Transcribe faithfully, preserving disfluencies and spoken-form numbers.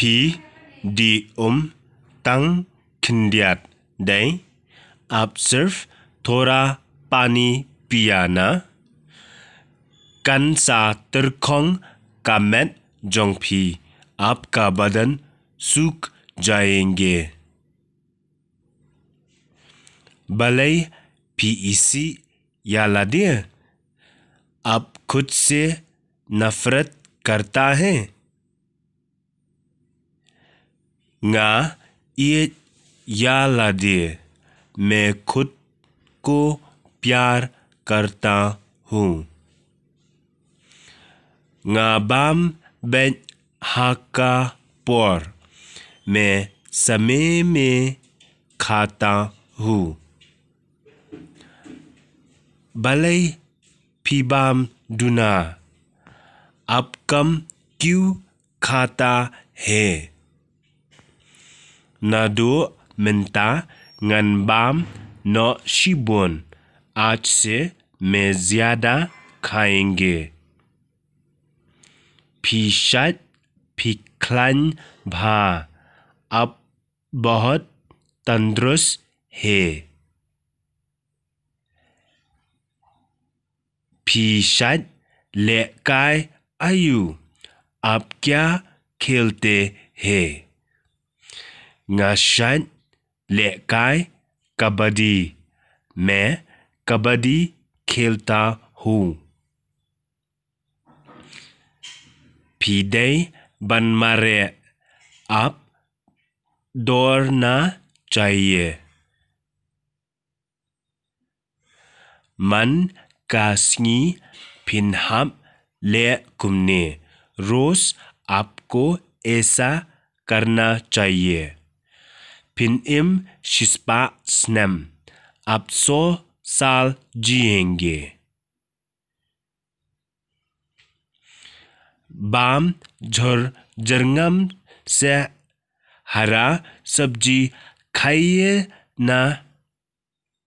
Phi dei um tang khyndiat dei, ab sirf thora pani pia na. Kan sa tyrkhong ka met jong phi, ab ka badan suk jayenge. Balei phi isih ïa lade? Ab khud se nafrat karta hai. Nga ïeit ïa lade, main khud ko pyar karta hoon. Nga bam beit ha ka por, main samay mein khata hoon. Balei phi bam duna? Ab kam kiew khata hai. Naduh mynta ngan bam noh shibun, aaj se main zyada khayenge. Phi shait phi khlaiñ bha, ab bahut tandrust hai. Phi shait lehkai ayu? Ab kya khelte hai? Nga shait lehkai kabaddi, main kabaddi khelta hoon. Phi dei ban mareh, ab dorna chahiye. Man ka sngi phin hap leh kumne, रोज़ आपको ऐसा करना चाहिए. Phin im shispah snem, आप सौ साल जिएंगे. Bam jhur jyrngam se, हरा सब्जी खाइए ना